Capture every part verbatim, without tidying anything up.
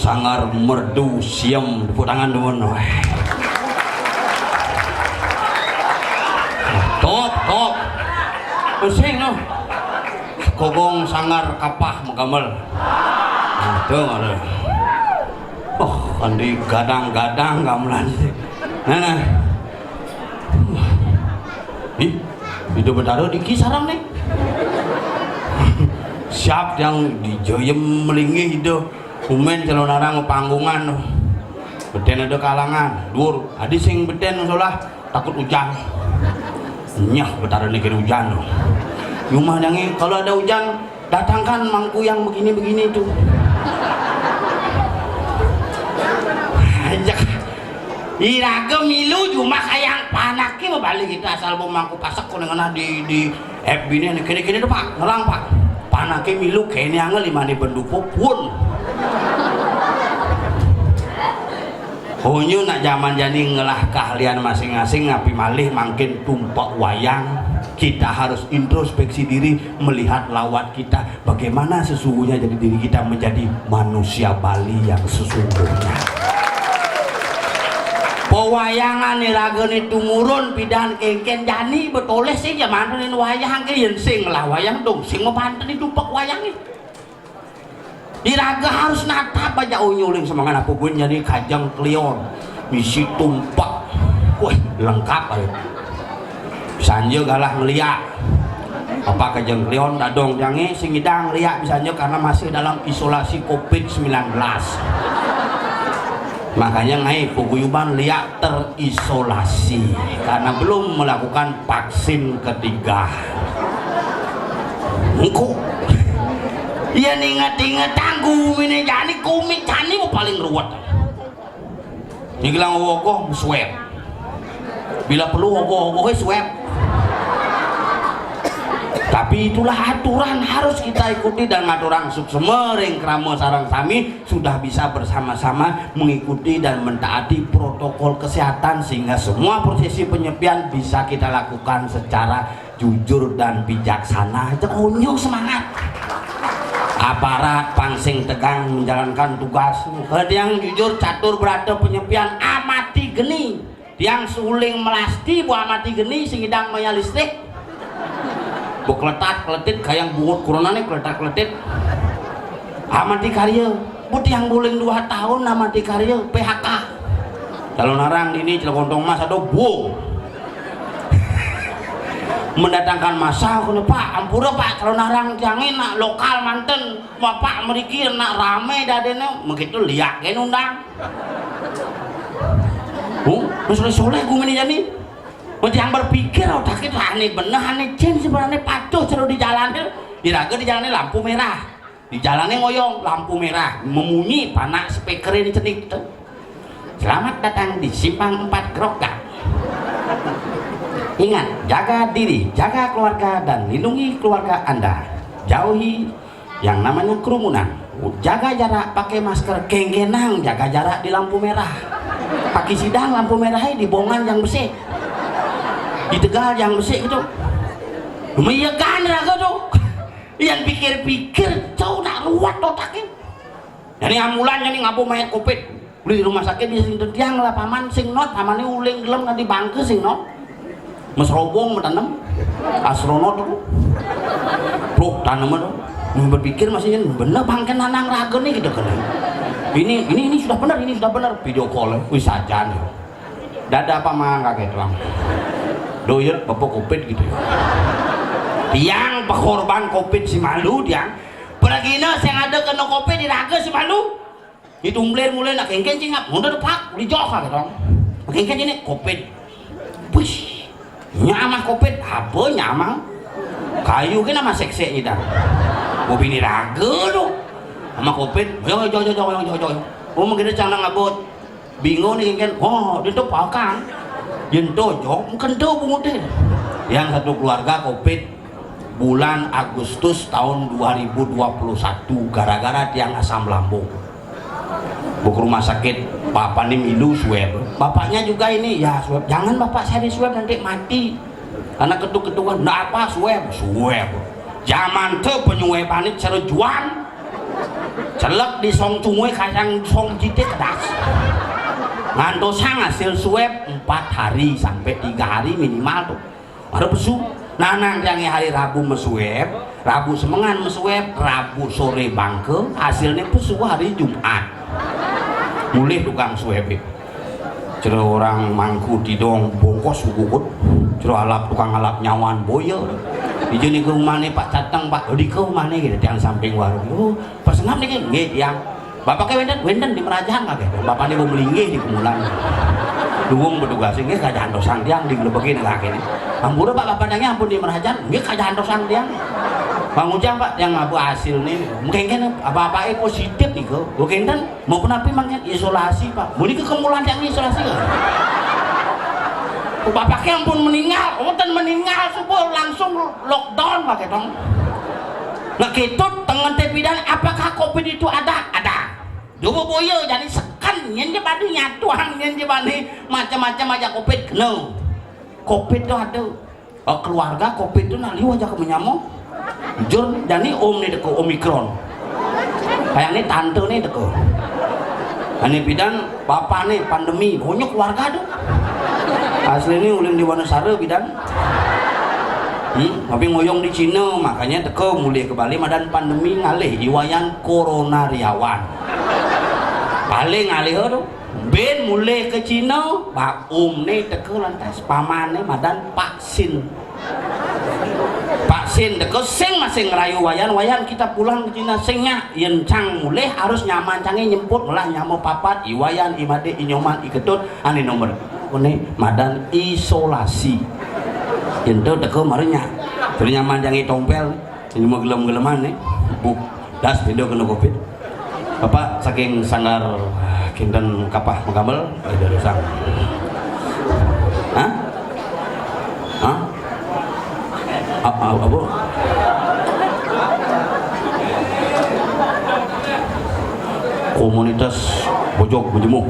Sanggar Merdu Siem, tepuk tangan dulu, noh. Top, top. Pusing, noh. Kogong Sanggar Kapah Megamel. Nah, tuh, ada. Oh, kan digadang-gadang gamelan. Nah, nah. Ih, itu Betara diki sarang nih. Siap yang dijoyem melinggih itu. Umen calon orang panggungan tuh. Beten ada kalangan, dur. Adi sing beten solah takut hujan. Nyah Betara nih kena hujan tuh. Cuma yang kalau ada hujan, datangkan mangku yang begini-begini tuh. Ajak. Iraga milu jumah kayang panake mabalik kita asal mau mangku pasek kuning kena di di F B ini kene-kene tuh, Pak, nerang, Pak. Panake milu kene angel lima ni benduko pun. Honyo nak zaman jani ngelah keahlian masing-masing, ngapi malih mangkin tumpak wayang. Kita harus introspeksi diri, melihat lawat kita, bagaimana sesungguhnya jadi diri kita menjadi manusia Bali yang sesungguhnya. Pewayangan iraga ni tumurun pidan kengken jani betoleh sih zaman ni wayang ke yen sing lah wayang dong sing mapanten itu pek wayang ni. Iraga harus natap aja unyuling semangat apa gue jadi kajang kelion misi tumpak. Wah, lengkap ayo. Sanja galah ngeliak. Apa kajang kelion dadong jange sing idang ngeliak misalnya karena masih dalam isolasi covid sembilan belas. Makanya ngai paguyuban liak terisolasi karena belum melakukan vaksin ketiga. Engko. Iya ninget-ingetang gumine jani kumit jani mau paling ruwet. Dibilang ogoh swab. Bila perlu ogoh-ogoh swab. Tapi itulah aturan harus kita ikuti dan ngaturang suksema ring krama sareng sami sudah bisa bersama-sama mengikuti dan mentaati protokol kesehatan sehingga semua prosesi penyepian bisa kita lakukan secara jujur dan bijaksana. Cek unjuk semangat. Aparat pang sing tegang menjalankan tugas. Kalau tiang jujur catur berata penyepian amati geni. Tiang suling melasti buah amati geni sing idang maya listrik. Bu kletat kletit kayang bungut corona nih kletat kletit. Amati karya. Bu tiang buling dua tahun amati karya P H K. Kalau narang dini celok kontong mas ada bu. Mendatangkan masa kena Pak, ampura Pak, kalau narang tiangin nak lokal manten, Bapak meriki nak rame dadene, begitu liak gen undang. Oh, terus soleh gue ini jadi. Mau tiang berpikir otak itu aneh bener, aneh cen sebenarnya patuh terus di jalan tuh. Diraga di jalannya lampu merah. Di jalannya ngoyong, lampu merah, memunyi panak speaker ini cenik tuh. Selamat datang di Simpang empat Grogak. Ingat, jaga diri, jaga keluarga dan lindungi keluarga Anda. Jauhi yang namanya kerumunan. Jaga jarak, pakai masker, kengkenang jaga jarak di lampu merah. Pakai sidang lampu merahnya di bongan yang besar. Di tegal yang besar gitu. Meyegan raga tuh. Yang pikir-pikir, cau nak ruwet otaknya. Jadi ambulan jadi ngabo mayat covid. Beli rumah sakit di sini tiang lah paman sing not, pamannya uling gelem nanti bangke sing not. Mes robong metanem. Astronot tuh. Bro, tanaman tuh. Yang berpikir masih bener bangke nanang raga nih gitu kan. Ini ini ini sudah benar, ini sudah benar video call. Wih sajan. Dada apa mang kaget bang. Doyot bapak covid gitu ya. Tiang pekorban covid si malu tiang. Peragina sing ada kena covid di raga si malu. Itu mulai mulai nak kengken cingap, mundur depak, udah jauh kaget bang. Kengken ini covid. Push. Nyamah covid, apa nyamah? Kayu ke nama seksek kita. Mau bini raga tu. Sama covid, yo yo yo yo yo yo yo. Oh mungkin dia canang abot. Bingung nih kan, oh dia tuh pakan. Dia tuh jok, mungkin tuh bungutin. Yang satu keluarga covid bulan Agustus tahun dua ribu dua puluh satu gara-gara tiang asam lambung. Bawa ke rumah sakit, bapak ini milu swab. Bapaknya juga ini, ya swab. Jangan bapak saya di swab nanti mati. Karena ketuk-ketukan, ndak apa swab, swab. Zaman tuh penyuweban ini cara jual. Celek di song cunguy, kacang song citik kedas. Ngantosang hasil swab empat hari sampai tiga hari minimal tuh. Ada pesu. Nanang tiangnya hari Rabu meswab, Rabu semengan meswab, Rabu sore bangke, hasilnya pesu hari Jumat. Mulih tukang swab. Cero orang mangku tidong bongkos gugukut. Cero alap tukang alap nyawan boya. Ija ni ke rumah ni Pak Cateng, Pak. Di ke rumah ni gitu, tiang samping warung. Oh, pas ngap ni, nggih, tiang. Bapaknya wenten, wenten di Merajan kakek. Bapaknya mau melinggih di Kemulan. Duwung bertugas, nggih, kerajaan dosang tiang di Gelebegi negara ini. Ampura, Pak, bapaknya ampun di Merajan, nggih, kerajaan dosang tiang. Bang Ujang, Pak, yang ngabu hasil ni, mungkin kan bapaknya positif nih, kok. Mungkin kan mau kenapa mangkin isolasi, Pak? Boleh ke Kemulan yang isolasi, kan? Oh, bapaknya ampun meninggal, oh, dan meninggal subuh langsung lockdown, Pak, ketong. Nah, gitu, tengen tepidan, apakah covid itu ada? Ada. Coba boya, jadi seken, nyen je bani nyatuang, nyen je bani macam-macam aja covid, kena. Covid itu ada. Eh, keluarga covid tu nak liu aja ke menyamo. Jur, jani om ni deka Omicron. Kayak ni tante ni deka. Ani pidan bapa ni pandemi, banyak keluarga tu. Asli ni ulin di Wonosari pidan. Hmm, tapi ngoyong di Cina, makanya teka mulih ke Bali madan pandemi ngalih iwayan corona riawan. Paling ngalih tu. Bin mulih ke Cina, ba um ni teka lantas paman ni madan vaksin. Vaksin teka sing masing rayu wayan, wayan kita pulang ke Cina sing nyak, yen cang mulih harus nyaman cange nyemput melah nyama papat, iwayan, imade, inyoman, iketut, ane nomor. Kone madan isolasi. Yen tu teka mari nyak. Terus nyaman cange tompel, nyuma gelem-geleman ni. Buk das pindah kena covid. Bapak saking sanggar kinten kapah magamel, eh, darusang. Hah? Hah? A-, a-, apa? Komunitas Bojog Bejemuk.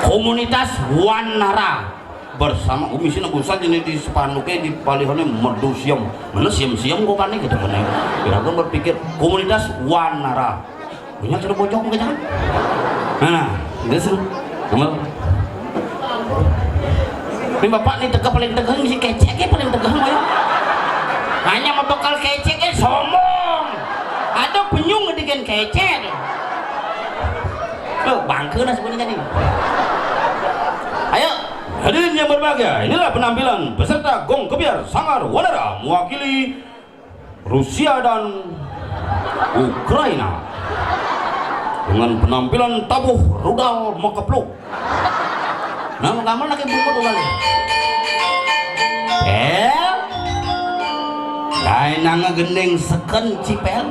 Komunitas Wanara. Bersama, oh, misi nak usah jenis di sepanuke di palihone medu siam. Mana siam-siam kok panik gitu kene. Kira-kira berpikir komunitas Wanara. Punya sudah bocok ke jangan. Nah, gitu sih. Kamu. Ini bapak nih teka paling tegang si kecek ya paling tegang ya. Hanya mau bekal kecek ya sombong. Ada penyung ngedikin kecek. Tuh, bangke dah sebenarnya nih. Ayo. Hadirin yang berbahagia, inilah penampilan peserta Gong Kebyar Sanggar Wanara mewakili Rusia dan Ukraina dengan penampilan tabuh rudal mekepluk. Nah, kamu lagi bungkut ulang. Eh, kain nang gending seken cipel.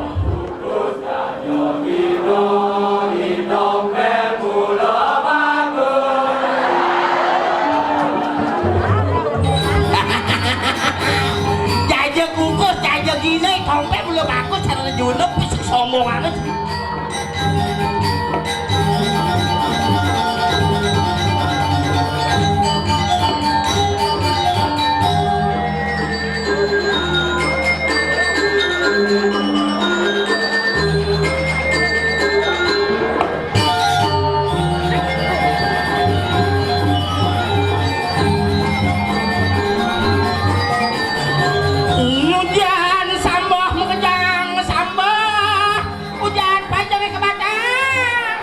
Jaja kukus, jaja gine, tompel mula bagus, cara junub, pusing sombong amat. Ujan sambah makejang sambah, ujan panjang ke batang.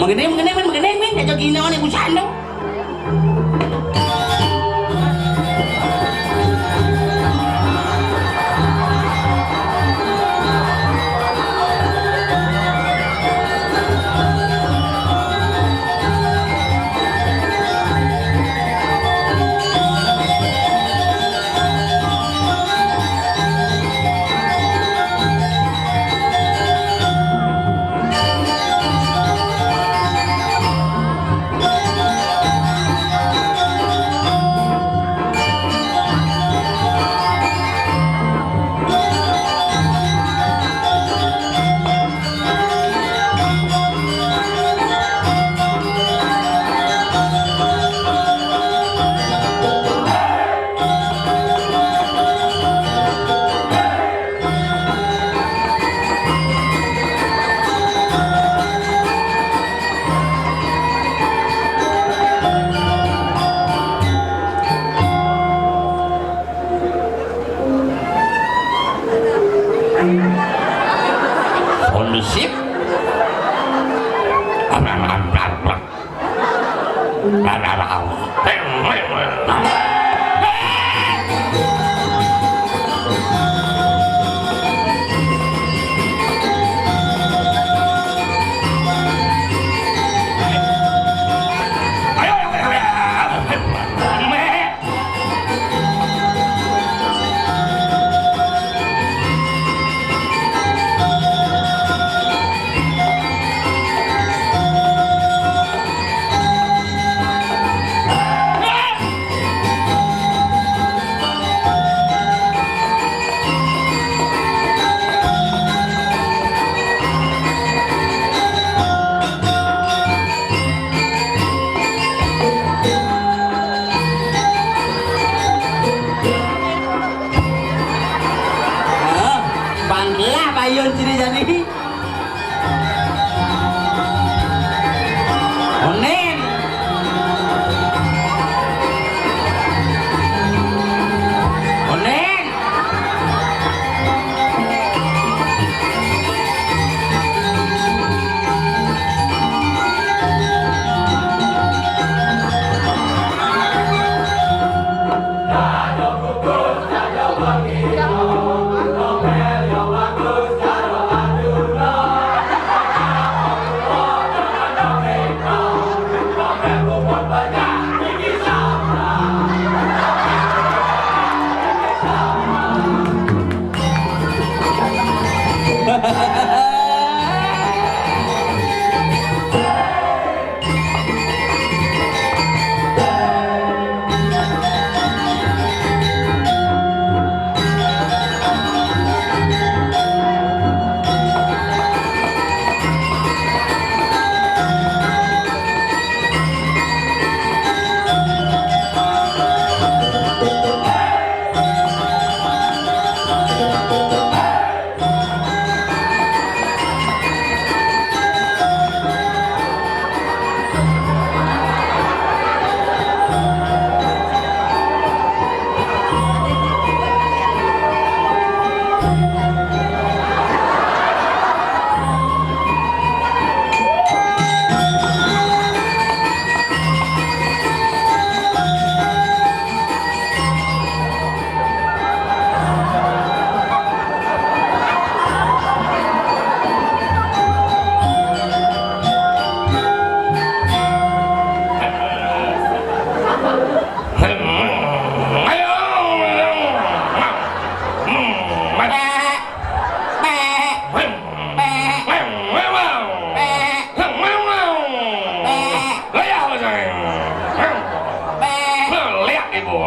Mengenai, mengenai, men, mengenai, men, kacau gina ni, busan tu. Sip. Hah? Panggilah payun sini jadi. Onin. Onin. Lihat ibu.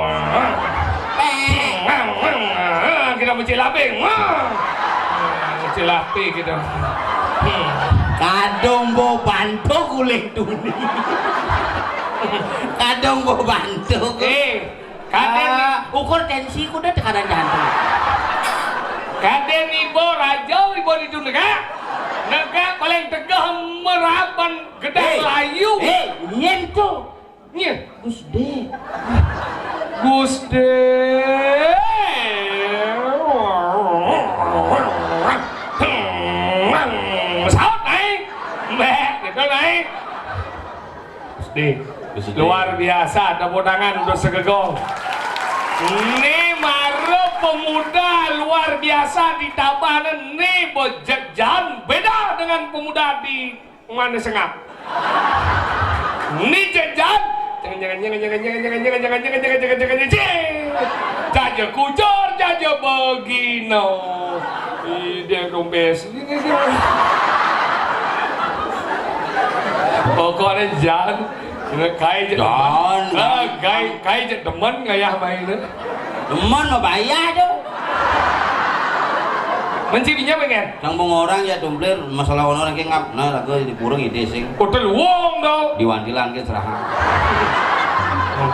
Kita mesti laping. Mesti laping kita. Hmm. Kadung bo bantuk ulih tuni. Kadung bo bantuk. Eh, kadén Ah, ukur tensi kuda tekanan jantung. Kadén ibu raja, ibu di negara. Negara paling tegah merapan gedang Hei. Layu. Hei, nyen tu. Nyeh. Gusti. Gusti. Saut naik. Mbak, gitu naik. Gusti. Gusti. Luar biasa, tepuk tangan untuk segegong. Ini mara pemuda luar biasa di Tabanan, ini bejejan beda dengan pemuda di Mana sengap? Ni jejan. Jangan, jangan, jangan, jangan, jangan, jangan, jangan, jangan, jangan, jangan, jangan, jangan, jangan, jangan, jangan. Jaja kujur, jaja begino. Ide rompes. Pokoknya jan. Kai je. Jan, Ah, jan. Kai, kai je demen ngayah main tu. Demen mah bayar tu. Menci binya pengen. Sambung orang ya tumplir masalah orang ke ngap. Nah, lagu di purung ide sing. Hotel wong tau. Di Wandilan ke serahan.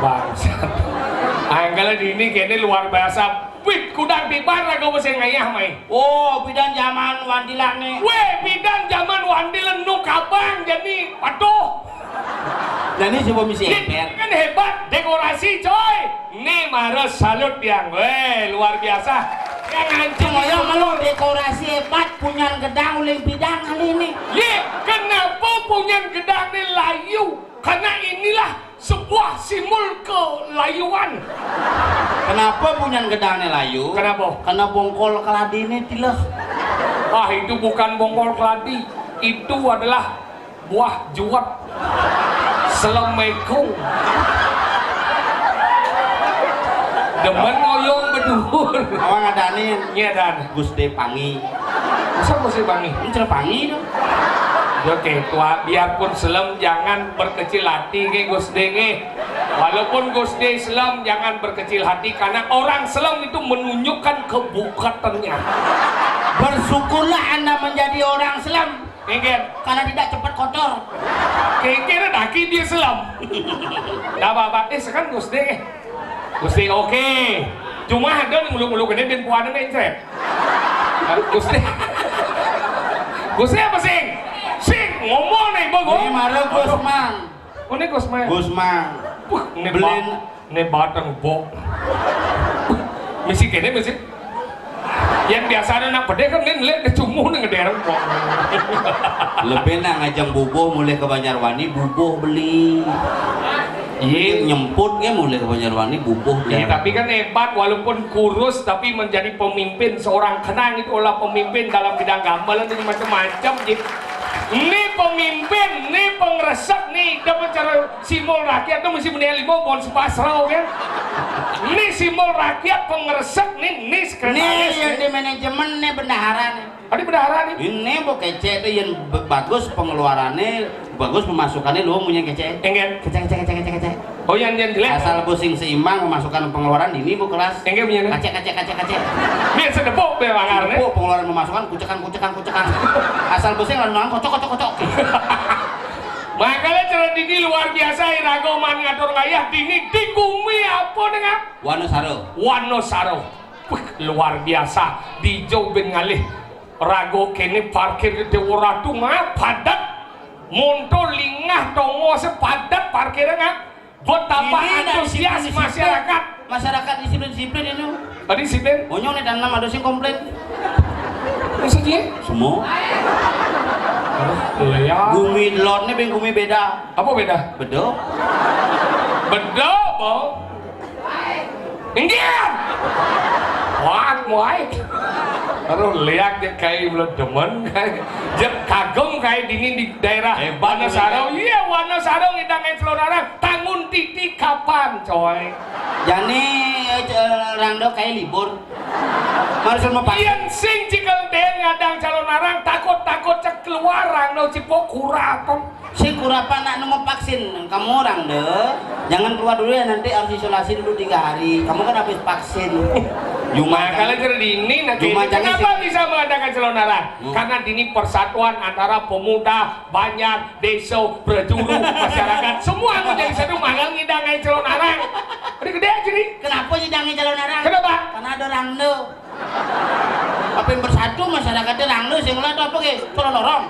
Bangsat. Anggala dini kene luar biasa. Wih, kudang tibar lagu sing ngayah mai. Oh, pidan zaman Wandilan ni. Weh, pidan zaman Wandilan nu kabang jadi patuh. Jani coba misi Ini ember. Kan hebat dekorasi, coy. Ini mara salut yang. Weh, luar biasa. Yang hancur. Sing oyong melu dekorasi hebat, punyan gedang uling pidang kali ini. Ye, kenapa punyan gedang ni layu? Karena inilah sebuah simbol kelayuan. Kenapa punyan gedang ni layu? Kenapa? Karena bongkol keladi ni tileh. Ah, itu bukan bongkol keladi. Itu adalah buah juwet. Selem mekung. Demen ngoyong beduhur. Awang adanin. Nya dan. Gusti Pangi. Masa Gusti Pangi? Ini Pangi tu. Oke, tua, biarpun selem, jangan berkecil hati ke Gusti ke. Walaupun Gusti selem, jangan berkecil hati, karena orang selem itu menunjukkan kebukatannya. Bersyukurlah Anda menjadi orang selem. Enggen. Karena tidak cepat kotor. Kengkir daki dia selem. Ndak apa-apa. Eh, sekarang Gusti. Gusti, oke. Cuma ada ni muluk-muluk ini bin puan ini encret. Gusti. Gusti apa sing? Sing ngomong nih, Bang. Ini malu Gusmang. Oh, ini Gusmang. Gusmang. Wah, ini Belin. Ba-, ini batang bok. Misi kene, misi. Yang biasa ada nak pedih kan, ini lihat kecumuh nih ngedereng bok. Lebih nak ngajeng bubuh mulai ke Banjarwani, bubuh beli. Iya. Nyemput ke mulai ke Banjarwani, bubuh beli. Iya, tapi kan hebat, walaupun kurus tapi menjadi pemimpin, seorang kenang itu olah pemimpin dalam bidang gamelan itu macam-macam, gitu. Ini pemimpin, ini pengresek nih, dapat cara simbol rakyat tu mesti punya lima pohon sepasrau kan. Ini simbol rakyat pengresek nih, ini sekretaris. Nih yang di manajemen nih bendahara nih. Ada bendahara nih. Ini bu kecek tu yang bagus pengeluarannya, bagus pemasukannya, lu punya kecek. Enggak. Kecek, kecek, kecek, kecek, kecek. Oh, yang, yang jelek. Asal bu sing seimbang pemasukan pengeluaran ini bu kelas. Enggak punya nih. Kacek, kacek, kacek, kacek. Biar sedepok be mangar nih. Bu pengeluaran pemasukan kucekan, kucekan, kucekan. Asal bu sing lalu kocok, kocok, kocok. Makanya cerita ini luar biasa, iraga man ngatur ngayah dini di gumi apa dengan Wanosaro. Wanosaro. Wih, luar biasa. Di Jobin ngalih. Rago kene parkir di Dewa Ratu mah padat. Monto lingah tongo sepadat parkirnya nggak. Betapa antusias masyarakat. Masyarakat disiplin-disiplin itu. Tadi disiplin? Onyong nih tanam ada sing komplain. Maksudnya? Semua. Aduh, ya. Gumi lot nih beng gumi beda. Apa beda? Bedo. Bedo, Bang. Inggih. Wah, muai. Aduh, lihat dia kayak belum demen kayak. Jek kagum kayak dini di daerah Wanosaro. Iya, Wanosaro ngidang kayak celonarang. Tangun titi kapan, coy? Jani, eh, rangdo kayak libur. Harus mau pakai. Yen sing cikel deh ngadang calonarang, takut-takut cek keluar rangdo cipok kurapem. Sing kurapa nak nemu vaksin, kamu orang deh, jangan keluar dulu ya, nanti harus isolasi dulu tiga hari. Kamu kan habis vaksin. Cuma kalau jadi ini nanti kenapa bisa mengadakan celonarang? Hmm. Karena dini persatuan antara pemuda, banjar, desa, prajuru, masyarakat, semua mau jadi satu, manggal ngidangai celonarang. Ada gede aja nih. Kenapa ngidangai celonarang? Kenapa? Karena ada orang tuh. Apa yang bersatu masyarakatnya rangda sing ngeliat apa ke? Calon orang.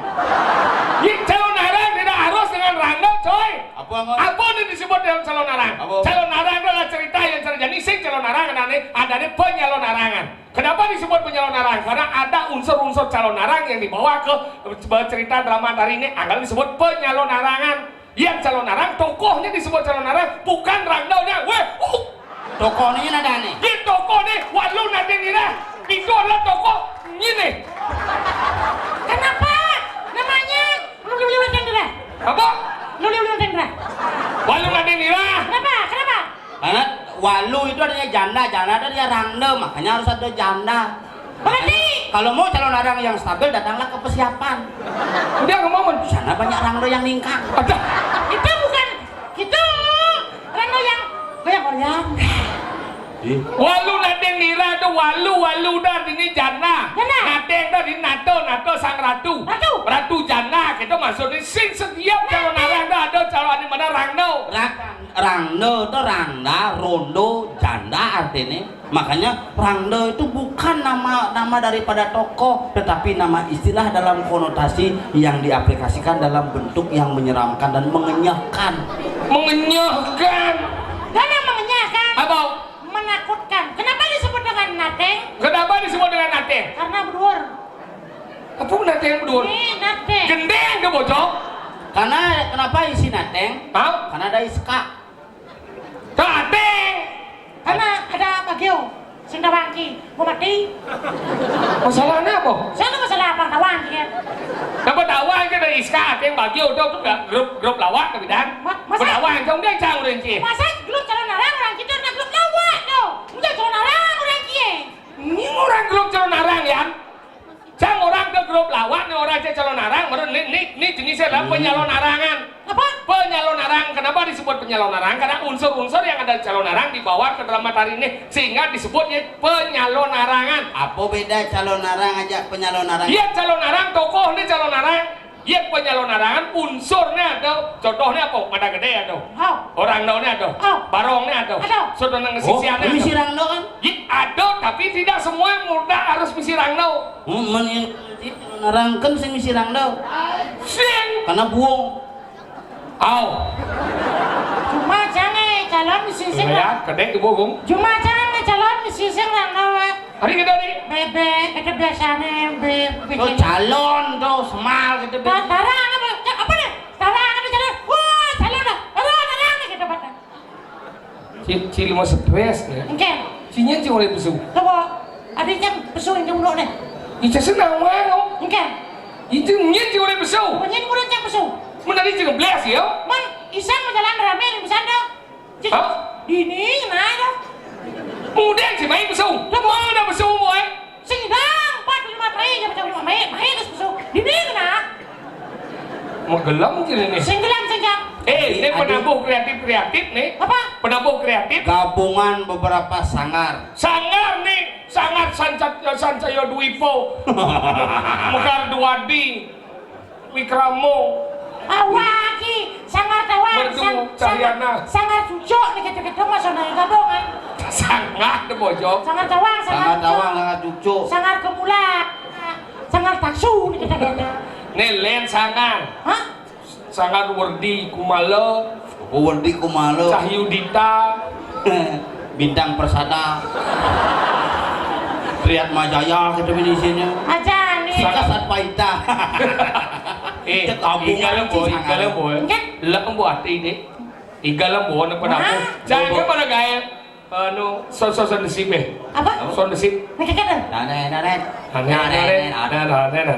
Calon arang tidak harus dengan rangda, coy. Apa yang apa yang disebut dengan calon arang? Apa? Calon arang adalah cerita yang terjadi sing calon arang ada nih, ada nih penyalon arangan. Kenapa disebut penyalon arang? Karena ada unsur-unsur calon arang yang dibawa ke cerita drama tari ini, anggal disebut penyalon arangan. Yang calon arang, tokohnya disebut calon arang, bukan rangdanya. Weh, uh. Tokohnya ada nih. Di tokoh nih, walu nading ira. Itu adalah tokoh ini. Kenapa? Namanya Luli Luli Tendra. Apa? Luli Luli Tendra. Walu nading ira. Kenapa? Kenapa? Karena walu itu artinya janda, janda itu dia rangda, makanya harus ada janda. Berarti kalau mau calon arang yang stabil, datanglah ke Pesiapan. Udah ngomong. Di sana banyak rangda yang ningkang. Ada. Itu bukan itu. Rangda yang goyang-goyang. Ih. Walu nading nira tu walu, walu dah dini janda. Janda. Nading dah di nato, nato sang ratu. Ratu. Ratu janda, kita maksudnya sing setiap calon arang dah ada calon di mana rangda. Ra-, rangda tu rangda, rondo, janda artinya. Makanya rangda itu bukan nama, nama daripada tokoh, tetapi nama istilah dalam konotasi yang diaplikasikan dalam bentuk yang menyeramkan dan mengenyahkan. Mengenyahkan. Kan yang mengenyahkan. Apa? Menakutkan. Kenapa disebut dengan Ateng. Kenapa disebut dengan ateng? Karena bedur. Apa pun ateng bedur? Nih, ateng. Gendeng ke bocok? Karena kenapa isi ateng? Hah? Karena ada iska. Ateng. Karena ada bagio. Sing tawang ki, mau mati. Masalahnya apa? Saya masalah apa tawang ki ya? Napa tawang ki ada iska, ateng, bagio, tuh, tuh, grup, grup lawak ke bidan. Ma-, masa Bertawang, dong, dia cang orang ki. Masa grup calon arang orang kita ada grup lawak tuh. Udah calon arang orang ki. Ini orang grup calon arang ya. Cang orang ke grup lawak nih, orang cek calon arang, menurut ini, ini, ini jenisnya adalah penyalon arangan. Apa? Penyalon arang. Kenapa disebut penyalon arang? Karena unsur-unsur yang ada di calon arang dibawa ke dalam materi ini sehingga disebutnya penyalon arangan. Apa beda calon arang aja penyalon arang? Iya, calon arang tokoh nih calon arang. Iya, penyalon arangan unsurnya ada. Contohnya apa? Pada gede ada. Oh. Orang daunnya ada. Oh. Barongnya ada. Ada. Saudara nang Oh, sisiannya ini ada. Sirang do kan? Iya, ada, tapi tidak semua muda harus misi rangdo. Hmm, men yang calon arang kan sing misi rang do. Sing. Karena buong. Au. Cuma jangan calon misi sing. Ya, gede ibu, Bung. Cuma jangan calon misi sing rangdo. Hari kita nih. Bebek, itu biasanya bebek. Oh, calon tuh, semal gitu. Tarang apa? Apa nih? Tarang apa calon? Wah, calon dah. Tarang, tarang gitu, Pak. Ci, ci lima stres ya. Engke. Cinya ci oleh besu. Coba. Ada yang besu yang jumlah nih. Ica senang mau. Engke. Itu nyen ci oleh besu. Nyen kurang cak besu. Menari jeung belas ya. Man, isang berjalan rame di sana. Hah? Ini kenapa? Mudah sih main besu. Mana besu, boy? Sing dang, empat lima kali ya macam main, main terus besu. Di mana kena? Mau gelem gini nih. Sing gelem, sing gelem. Eh, ini penabuh kreatif-kreatif nih. Apa? Penabuh kreatif. Gabungan beberapa sanggar. Sanggar nih, sanggar Sanca-, Sancaya Dwipo. Mekar Dwadi. Wikramo. Awaki, sangar tawang, Merdu sang-, Cahyana. Sangar cucuk nih gitu-gitu mah sono gabungan. Sangar deh, Bojong. Sangar tawang, sangar Sangar tawang, cucuk. Sangar cucuk. Sangar kemula. Sangar taksu nih gitu-gitu. Nih, Len sangar. Hah? Sangar Werdi Kumala. Werdi Kumala. Cahyudita. Bintang Persada. Triatma Jaya gitu ini isinya. Aja nih. Sika Satpaita. Eh, Cek gabungan igal sih boy, sangat. Igal boy. Enggak. Lah embo ati deh. Igal embo ne pada aku. Hah? Jangan pada gaya. Anu, son, son, son desip, eh. Apa? Son desip. Nih, kakak tuh. Nane, nane. Nane, nane. Nane, nane.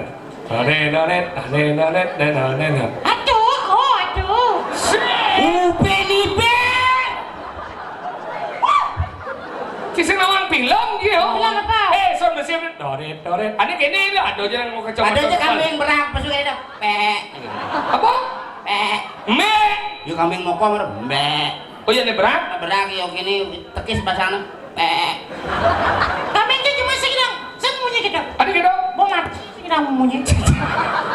Nane, nane. Nane, nane. Nane, nane. Aduh, oh, aduh. Upe nipe. Ci sing lawan film gitu. Film apa? Eh, son desip. Doret, doret. Ada kene ini, ada aja yang mau kacamata. Ada aja kambing berak, pas udah ada. Pe. Apa? Pe. Me. Yuk kambing mau komer. Me. Oh iya, ini berak? Berak, yuk ini tekis pasangnya. Pe. Kami itu cuma sing dong, sing munyi gitu. Ada gitu? Mau mati, sing dong munyi.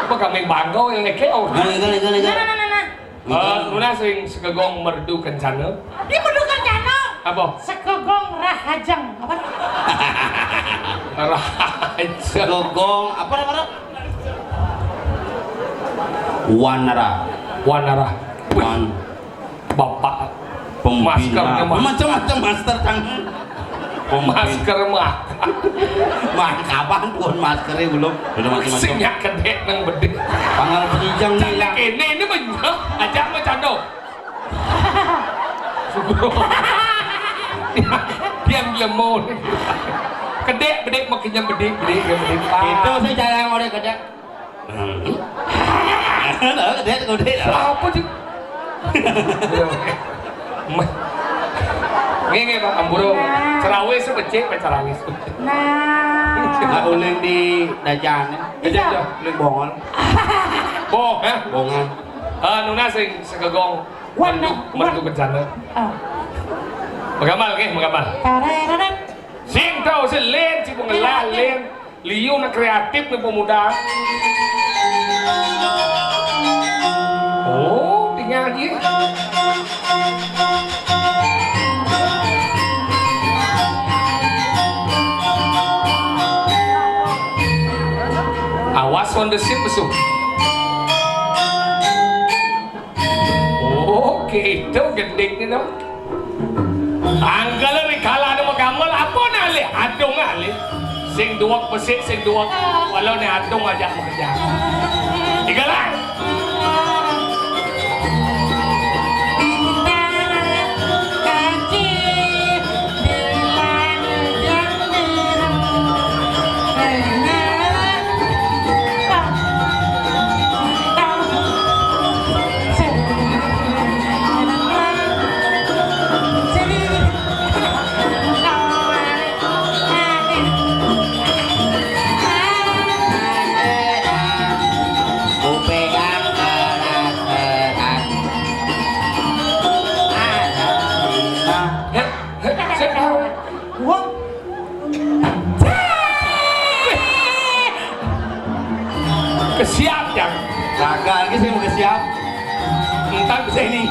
Apa kami bangau yang ngekeo? Nah, itu, itu, itu. Nah, nah, nah, nah, nah. Eh, nuna sing segegong merdu kencana. Dia merdu kencana. Apa? Segegong rahajeng. Apa? Rahajeng. Segegong, apa, apa, apa? Wanara. Wanara. Wan. Bapak. Pembina. Maskernya mah. Macam-macam masker, Kang. Pembina. Masker mah. Mah, kapan pun maskernya belum? Belum macam-macam. Sing ya gede nang bedik. Panggal penijang nih, Cak, lah. Ini, ini mah aja mah cando. Yang lemo. Gede, gede, makinnya gede, gede, gede, gede. Itu sih cara yang orang gede. Nah, gede, gede. Apa sih? Nggih, nggih, Pak, ampura. Nah. Cerawis becik, Pak, cerawis. Nah. Nggak uling di dajan, ya? Iya. Uling bongol. Boh, eh? Bongan. Eh, nuna sing segegong. Wan, merdu, wan. Merdu kencana. Oh. Magamal, nggih, magamal. Tareret. Sing tau, sing len, sing pengelah, len. Liu nak kreatif nih pemuda. Oh, tinggal aja. Awas on the seat besok. Oh, gitu gending nih dong. Tanggal rikala anu magamal apa nalih? Dong ngalih. Sing duweg besik, sing duweg. Walau né adung ajak makejang. Digalang. Kesiap, Jang. Gagal, ki sing kesiap. Entar bisa ini.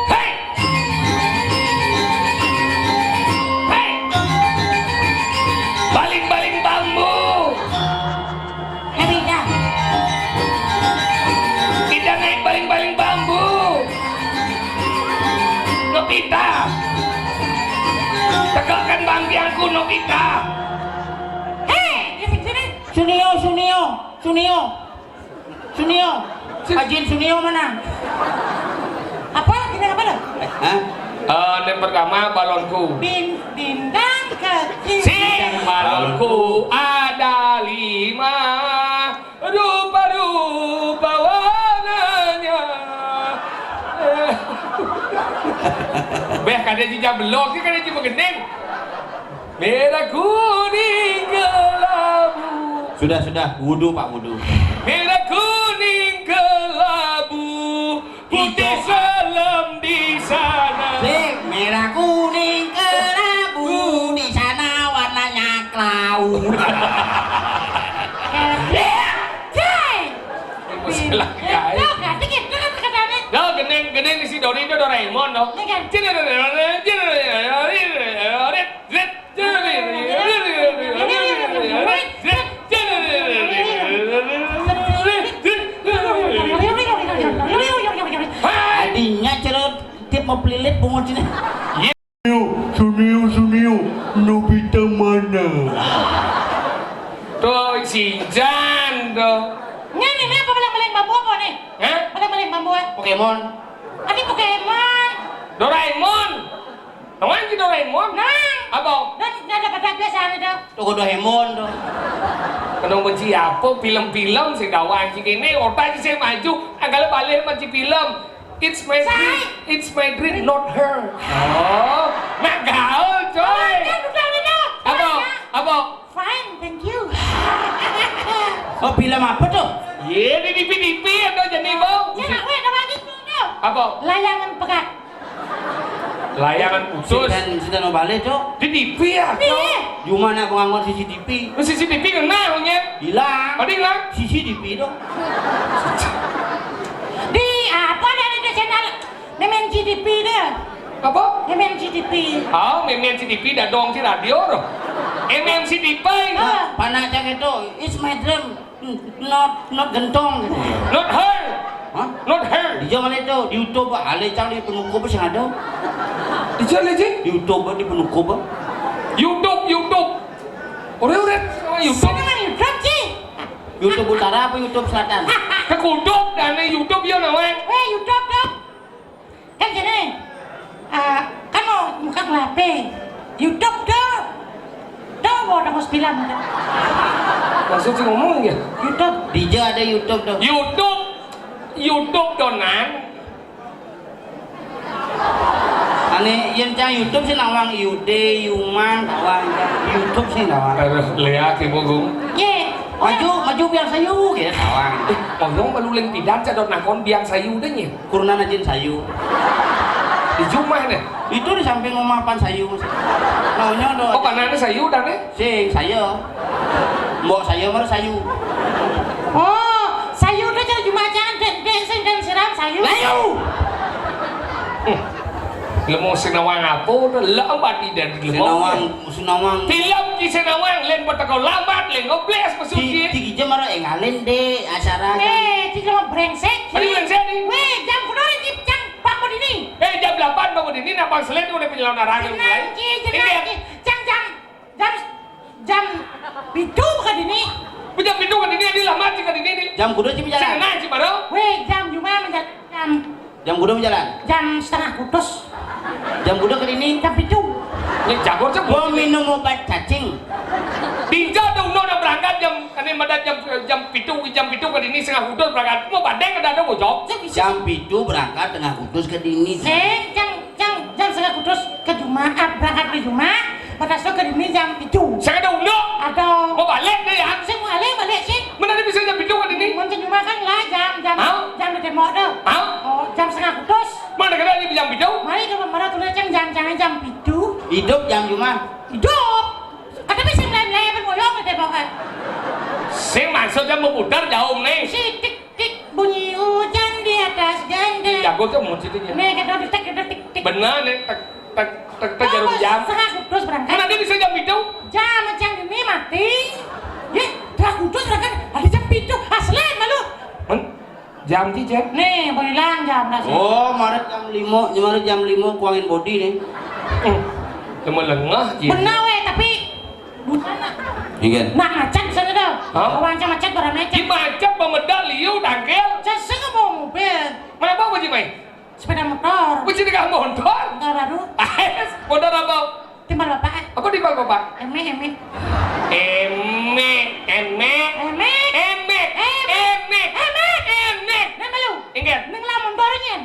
Hei! Hei! Baling-baling bambu. Nobita. Kita naik baling-baling bambu. Nobita. Tegakkan bangkiangku, Nobita. Hei, di sini. Sunio, Sunio, Sunio. Sunio. Ajin Sunio mana? Apa? Ini apa dah? Hah? Eh, yang pertama balonku. Bin, bintang kecil. Sing balonku ada lima, rupa-rupa warnanya. Eh. Beh, kada jijak belok, kada jijak begending. Merah kuning kelabu. Sudah, sudah. Wudu, Pak, wudu. Merah kuning kelabu, putih hijau. Selem di sana. Sik, merah kuning kelabu, di sana warnanya kelabu. Cai. Masalah, guys. Tuh, ganti gitu kan katanya. Tuh, gending, gending si Dori itu Doraemon, tuh. Iya kan? Cina, Cina, Cina, Cina, Cina, Cina, Cina, Adinya cerut tip mau pelilit bungut sini. Sunio, Sunio, Sunio, Nobita mana? Tuh, si Jan tuh. Ini, ini apa, baling-baling bambu apa nih? Hah? Baling-baling bambu, eh? Pokemon. Ini Pokemon. Doraemon. Nang si Doraemon? Nang. Apa? Dan ada pada biasa ada. Toko Doraemon tuh. Kenapa benci apa? Film-film sing gawa anjing ini, otak sing maju, agak balik benci film. It's my dream. It's my dream, not her. Oh, nak gaul, coy. Apa? Apa? Fine, thank you. Oh, film apa tuh? Iya, di T V, T V ada jadi, Bang. Ya, nak, weh, ada lagi tuh. Apa? Layangan pegat. Layangan putus. Sinten, sinten mau balik, Cok? Di T V ya, Cok? Iya. Cuma nak penganggur C C T V. C C T V kena, punya. Hilang. Tadi hilang? C C T V dong. Di apa dah ada channel? Memen C D P dah. Apa? Memen C D P. Oh, Memen C D P dah dong si radio tuh. M M C D P. Ah. Panak cak itu, it's my dream. Not, not gentong gitu. Not her. Hah? Not her. Di zaman itu di YouTube, ale cang di penukup sing ada. Di mana, Ji? Di YouTube di penukup. YouTube, YouTube. Ore, ore, YouTube. Sana mah YouTube, Ji. YouTube Utara apa YouTube Selatan? Kekutup dan YouTube ya, nawan. Weh, YouTube dong. Kan gini, eh, kan mau muka ngelape. YouTube dong. Dong, mau dong, sembilan. Maksud si ngomong ya? YouTube. Dija ada YouTube dong. YouTube. YouTube donan. Ane, yen cang YouTube sih nawang Yude, Yumang, tawang. YouTube sih nawang. Aduh, lihat ibu gung. Ye. Maju, maju biar sayu, gitu, tawang. Eh, oyong maluling pidan, cadot nakon biang sayu deh, nye. Kurunan ajin sayu. Di jumah deh. Itu di samping rumah pan sayu. Maunya do. Oh, panane sayu, dane? Sing, saya. Mbok saya mah sayu. Oh, sayu tuh jadi jumah jangan dek, dek, sing dan siram sayu. Layu. Hmm. Lemo sing nawang apa to? Lambat ida lemo. Sing nawang, sing nawang. Film ki sing nawang, lain pateka lambat, lain ngeblés masuk ki. Ti, ti kija mara énggalin dé acara. Eh, ti kija mara bréngsék. Ada bréngsék ni. Wéh, jam kudu ki jam pang dini. Eh, jam delapan pang dini, nak pang selin udah penyelonaraan mulai. Jenang ki, jenang ki. Jam, jam Jam, jam pitu ka dini. Jam pitu ka dini, ini lama cik ka dini ni. Jam kudu cik jalan. Sana cik baru. Wéh, jam juma menjalan jam. Jam kudu menjalan. Jam setengah kutus. Jam kudu ka dini. Jam pitu. Ini jago cik. Gua minum obat cacing. Dinja ada uno nak berangkat jam, ini madan jam, jam pitu, jam pitu ka dini setengah kutus berangkat. Mau banding ada ada bojok. Jam pitu berangkat tengah kutus ka dini. Eh, jam Jam, jam setengah kutus ke Jumat, berangkat ke Jumat, pada so ke dini jam pitu. Saya ada unduk. Ada. Mau balik deh ya? Saya mau balik, balik sih. Mana dia bisa jam pitu ka dini? Mun ke Jumat kan lah jam, jam, hah? Jam di tembok tu. Hah? Oh, jam setengah kutus. Mana kena dia jam pitu? Mari ke mana tulis jam, jam, jam, jam pitu. Hidup jam Jumat. Hidup. Kata bisa mulai-mulai apa ngoyong di tembok kan? Sing maksudnya memutar jauh nih. Si tik Tik bunyi hujan di atas genteng. Jago tuh mau ceritanya. Nih, kita detek, detek, tik, tik. Benar nih, tek, tek, tek, tek, jarum jam. Setengah kutus berangkat. Mana dia bisa jam itu? Jam macam ini mati. Ya, setengah kutus berangkat. Ada jam itu. Asli malu. Men, jam ti, jam. Nih, bilang jam dah sih. Oh, mari jam lima, mari jam lima kuangin body nih. Hmm. Cuma lengah ji. Benar weh, tapi Busana. Iya. Nah, macet sana dah. Hah? Kawan macet, macet, barang macet. Di macet, pemedal, liu, dangkel. Saya nggak bawa mobil. Mana bawa, Ji Mai? Sepeda motor. Bujing dengan motor? Motor baru. Motor apa? Timbal bapak. Apa timbal bapak? Emek, emek. Emek, emek. Emek. Emek. Emek. Emek. Emek. Emek. Nah, malu. Ingat. Neng lamun barunya.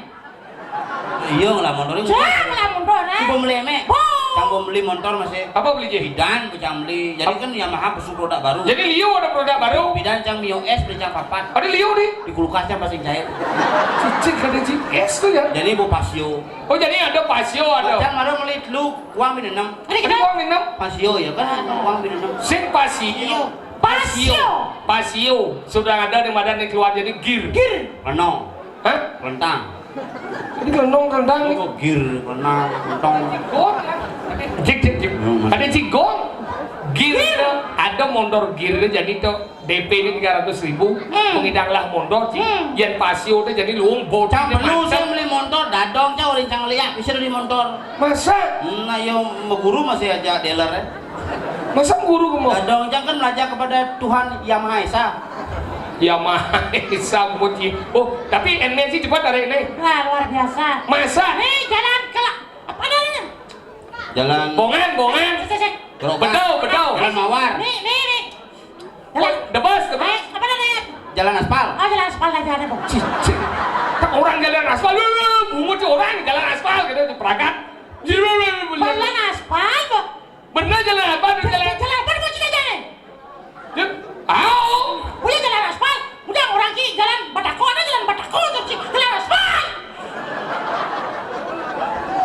Iya, ngelamun orang. Cang ngelamun orang. Ibu beli emek. Bo. Cang mau beli motor masih. Apa beli, Ji? Bidan, bu cang beli. Jadi kan Yamaha besuk produk baru. Jadi Lio ada produk baru. Bidan cang Mio S beli cang papat. Ada Lio nih. Di kulkas cang masih jahit. Cicing kada Ji S tuh ya. Jadi bu Pasio. Oh, jadi ada Pasio ada. Cang baru beli lu uang minum. Ada uang minum. Pasio ya kan uang minum. Sing Pasio. Pasio. Pasio. Sudah ada di mana nih keluar jadi gir. Gir. Penuh. Hah? Rentang. Jadi gelondong, gelondong nih. Oh, gir, rentang, rentang. Oh, jik, jik, jik. Hmm. Ada jigong. Gir itu ada motor gir itu jadi tuh D P ini tiga ratus ribu, hmm, mengidanglah motor, cik. Hmm. Yen Pasio itu jadi luung bodi. Cang perlu saya beli motor, dadong, cang orang cang liak, bisa beli motor. Masa? Hmm, nah, yo, guru masih aja dealer ya. Masa guru kamu? Dadong, jangan belajar kepada Tuhan Yang Maha Esa. Yang Maha Esa, Muji. Oh, tapi N M C cepat dari ini. Wah, luar biasa. Masa? Nih, jalan ke la-, apa namanya? Jalan Bongan, Bongan. Cek, cek, cek. Gerobak. Bedau, bedau. Jalan Mawar. Nih, nih, nih. Jalan. Oh, the bus, the bus. Eh, apa namanya? Jalan aspal. Oh, jalan aspal aja ada, Bu. Cik, cik. Tak orang jalan aspal, lu, lu, lu, bungut orang jalan aspal gitu, perangkat. Jalan aspal, Bu. Bener jalan apa? Jalan, jalan apa mau kita jalan? Ya, au. Udah jalan aspal. Udah orang ki jalan batako, ada jalan batako terus ki jalan aspal.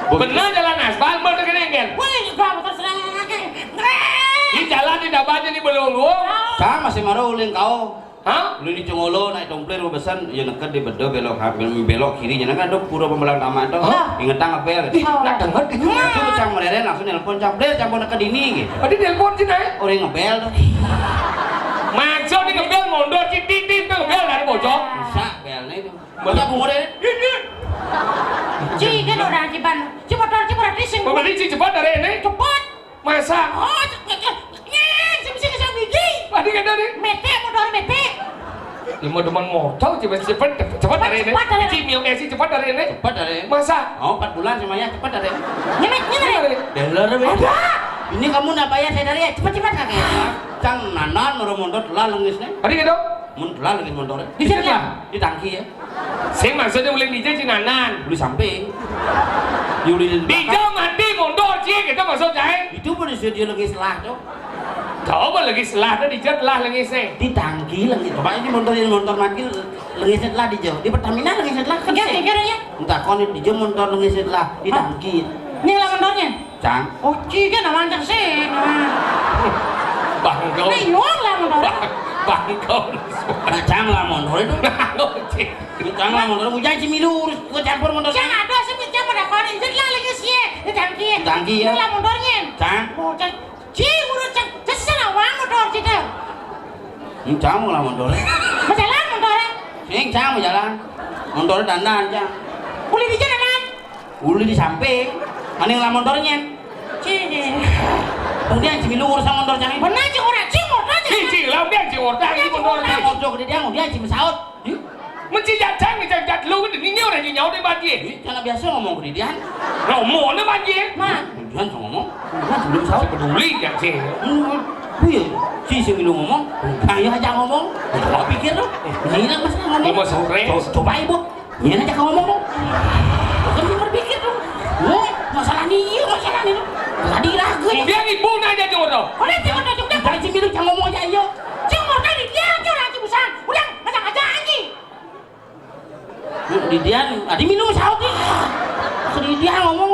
Bener jalan aspal, bener kena kan? Wih, juga motor serang lagi. Ini jalan di dapat ini belum, Bu. Sama si Maro uling kau. Hah? Lu ini congolo naik tomplir besan, ya neked di bedo belok ha-, belok kiri, jangan kan ada pura pembelang taman tuh. Hah? Ingetang ngebel. Ih, nak dengar itu. Itu cang mereren langsung nelpon cang, "Bler, cang mau neked ini," gitu. Tadi nelpon sih, naik. Orang ngebel tuh. Maksud di ngebel mundur, cik, cik, cik, ngebel dari pojok. Bisa bel nih itu. Masa bungut deh. Ci, kan orang ci ban. Ci motor ci berarti sing. Berarti ci cepat dari ini. Cepat. Masa? Oh, cek, cek, cek. Nyeng, sing sing sing gigi. Tadi kata nih. Mete, motor mete. Lima teman motor cepat cepat cepat dari ini. Cepat dari ini. Ci Mio Esi cepat dari ini. Cepat dari ini. Masa? Oh, empat bulan semuanya cepat dari ini. Nyemit, nyemit. Cepat dari ini. Dealer, weh. Ada. Ini kamu nak bayar saya dari ya, cepat-cepat kakek. Cang nanan, orang motor telah lengisnya. Tadi gitu. Mun telah lengis motornya. Di sini ya? Di tangki ya. Sing maksudnya ulin dija cinanan. Uli samping. Ya uli di belakang. Dija mati mundur, cik, itu maksud saya. Itu pun disuruh dia lagi selah tuh. Coba lagi selah tuh, dija telah lagi sih. Di tangki lagi. Coba ini motor, ini motor mati, lagi setelah dija. Di Pertamina lagi setelah kan. Iya, sih. Iya, iya. Entah kon dija motor lagi setelah di tangki. Ini lah motornya? Cang. Oh, cik, kan awan cang sih. Bangkau. Nah, iya lah motor. Bang-, bangkau. Nah, cang lah motor itu. Nah, cik. Cang lah motor, bujang si milu urus, gua campur motor. Cang ada sih, cang pada kon. Lanjut lah lagi sih, di tangki. Di tangki, ya. Lah mundur nyen. Cang. Mundur. Ci, urut cang, cesel awang mundur ci teh. Hmm, cang mau lah mundur. Berjalan mundur, ya? Sing, cang mau jalan. Mundur dandan, cang. Boleh di jalan. Uli di samping, mending lamun tornyen. Cih. Kemudian cimilu urusan mundur jangan. Benar cing ora cing ora cing. Cih, cih, lah udah cing ora cing mundur. Cang ojo gede dia, kemudian cing saut. Ih, mesti jajang nih jajat lu gede ini orang nyaut di banjir. Ih, karena biasa ngomong gede dia. Ngomong banjir. Nah. Kemudian ngomong, kemudian belum saut. Peduli ya sih. Hmm, iya, si sing lu ngomong, ayo aja ngomong. Coba pikir tuh. Ini lah mas ngomong. Coba sore. Coba ibu. Nyén aja kamu ngomong. Kan dia berpikir tuh. Oh, masalah ini, iya, masalah ini. Tadi ragu. Kemudian ibu nanya jawab dong. Kau nanti mau tunjuk dia. Dari sini lu jangan ngomong aja, iya. Cuma tadi dia aja lagi busan. Udah, ngajak aja anjing. Di dia, tadi minum saut nih. Di dia ngomong.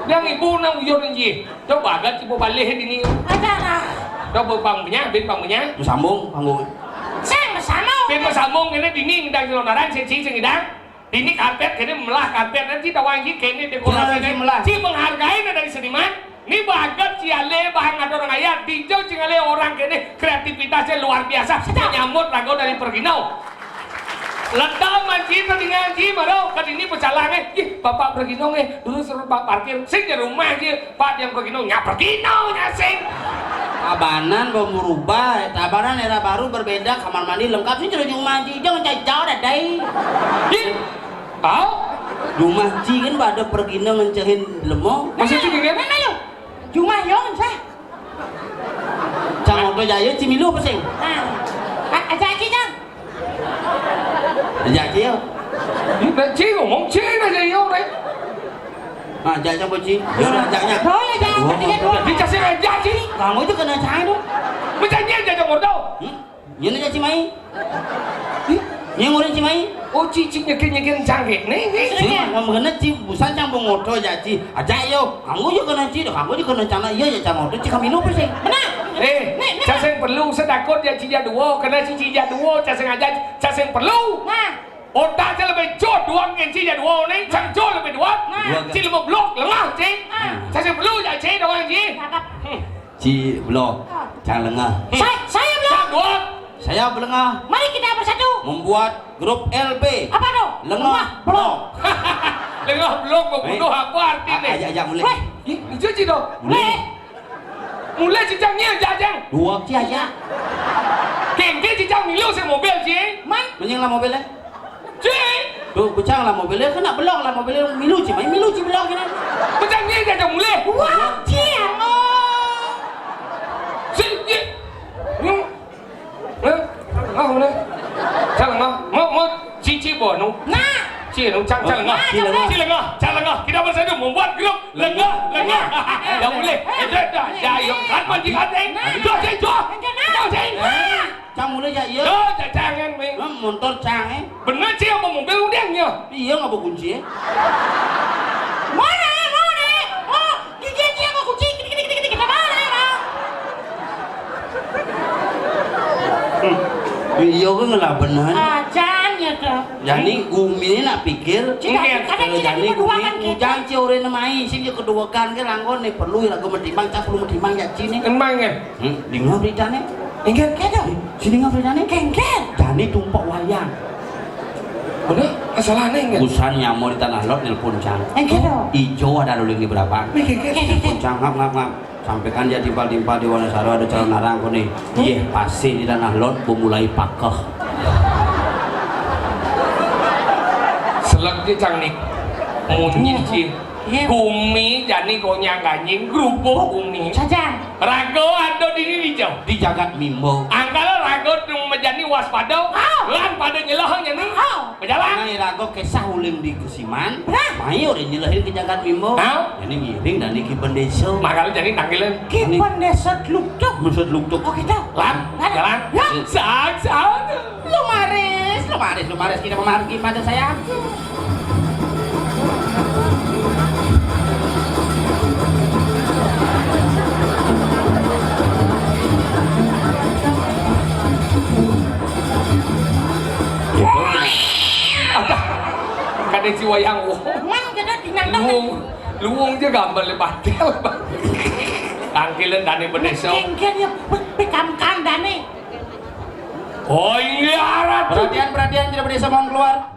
Yang ibu nang uyur nji. Coba agak ibu balik ini. Ada lah. Coba pangnya, bin pangnya. Sambung, panggung. Saya bersama. Bin bersambung ini dini ngidang lontaran, sing sing ngidang. Ini karpet, ini melah karpet, nanti tawang ji, kene dekorasi. Melah, melah. Ci menghargai na dari seniman. Ini bagat ci ale, bahang ada orang ayat, dijau cing ale orang kene kreativitasnya luar biasa. Sedap. Menyambut lagu dari Pergino. Letak manci telinga ji, maro ke dini pecalang eh. Ih, Bapak Pergino eh, dulu suruh Pak parkir, sing di rumah ji. Pak, yang begini, nya begini, nya sing. Tabanan mau merubah, tabanan era baru berbeda, kamar mandi lengkap sih, jadi rumah Ci, jangan jauh-jauh dah, dai. Ih, tahu? Rumah Ci kan pada pergi ngencehin lemong. Maksudnya gimana? Mana lu? Cuma yo, sah. Cang oto jaya, Ci milu apa sing? Nah, a- aja Ci, Cang. Aja Ci yo. Ini Ci ngomong Ci aja yo, Rek. Nah, aja Cang, Ci. Yo, ajaknya. Oh, ya, Cang. Dua, dua, dua. Dikasih aja Ci. Kamu itu kena Cang itu. Macam ni aja Cang Mordo. Hmm? Ini aja Ci mai. Ih, ini ngurin Ci mai. Oh, Ci, Ci nyekin-nyekin Cang ke. Nih, nih. Ci, mau kena Ci, busan Cang mau ngoto aja Ci. Aja yo. Kamu juga kena Ci, kamu juga kena Cang. Iya ya Cang ngoto, Ci kami lupa sih. Benar. Eh, nih, nih. Cang sing perlu sedakot ya Ci ya dua, kena Ci Ci ya dua, Cang sing aja, Cang sing perlu. Nah. Otak aja lebih jauh dua ngen Ci ya dua nih, Cang jauh lebih dua. Nah. Dua. Ci lima blok, lengah Ci. Ah. Cang sing perlu ya Ci, doang Ci. Cakep. Hmm. Ci belum. Ah. Cang lengah. Hmm. Saya, saya belum. Cang dua. Saya belengah. Mari kita bersatu. Membuat grup L B. Apa tuh? Lengah. Lengah blok. Lengah blok, mau bunuh apa artinya? Aja, aja mulai. Weh. Ih, itu Ci dong. Mulai. Weh. Mulai Ci Cang ni aja, Cang. Dua Ci aja. Kengke Ci Cang milu saya mobil Ci. Man? Menyang lah mobilnya. Ci. Tuh, kucang lah mobilnya, kena belok lah mobilnya, milu Ci, main milu Ci belok kena. Kucang ni aja, Cang, mulai. Wah, Ci, amo. Ci, Ci. Hmm. Eh? Ah, mana? Cang lengah. Mau, mau Ci, Ci bono. Nah. Ci lengah, Cang, Cang lengah. Nah, Ci lengah. Ci lengah, Cang lengah. Kita bersatu membuat grup lengah, lengah. Yang boleh. Eh, dah, dah. Ya, yang kan mandi kan, eh? Dah, Ci, dah. Dah, Ci. Cang mulai ya, iya. Dah, Cang, Cang, eh, meh. Nah, motor Cang, eh. Bener Ci, apa mobil udah, ya? Iya, ngapa kunci, eh? Mana, mana? Oh, gigi Ci apa kunci? Gini, gini, gini, gini, gini, mana, ya, Bang? Hmm. Iya, gue ngelah bener. Ajan ya, dah. Jani gumi ini nak pikir. Cik, ada, ada, ada, jani gumi kan, kita. Ujang Ci ora nemai, sing ya kedua kan ke langgon nih, perlu ya lagu mendimang, Cang perlu mendimang ya, Ci nih. Emang ya? Hmm, dengar beritanya. Enggak, enggak dong. Sini nggak beritanya? Enggak, enggak. Jani tumpok wayang. Boleh? Masalahnya enggak? Busan nyamor di Tanah Lot nelpon Cang. Enggak dong. Ijo ada luling di berapa? Enggak, enggak, enggak. Nelpon Cang, ngap, ngap, ngap. Sampaikan dia timpal-timpal di Wonosaru ada calon narang kau nih. Hmm? Iya, pasti di Tanah Lot, mau mulai pakeh. Selek dia Cang nih. Munyi, iya, Ci. Iya. Gumi jani gonyang ganjing, gerubuk gumi. Sajan. Raga ada di ni dijau. Di jagat mimbo. Angkala raga tu majani waspada. Ah. Lan pada nyelah jani. Ah. Berjalan. Nah, raga kisah uling di Kusiman. Nah. Mai udah nyelahin ke jagat mimbo. Nah. Jani ngiring dan di Kipen Desa. Makanya jani tanggilan. Kipen Desa Tluktuk. Desa Tluktuk. Oh, kita. Lan. Lan. Jalan. Ya. Sang, sang. Lumaris, lumaris, lumaris, kita memargi pada saya. Ada. Kan Ci wayang wong. Mang, jadi dinang dong. Luwung, luwung aja gambar le patil. Tangkilan dane pedesa. Engke dia pe-, pekamkan dane. Oh iya, arat. Perhatian, perhatian, tidak pedesa, mohon keluar.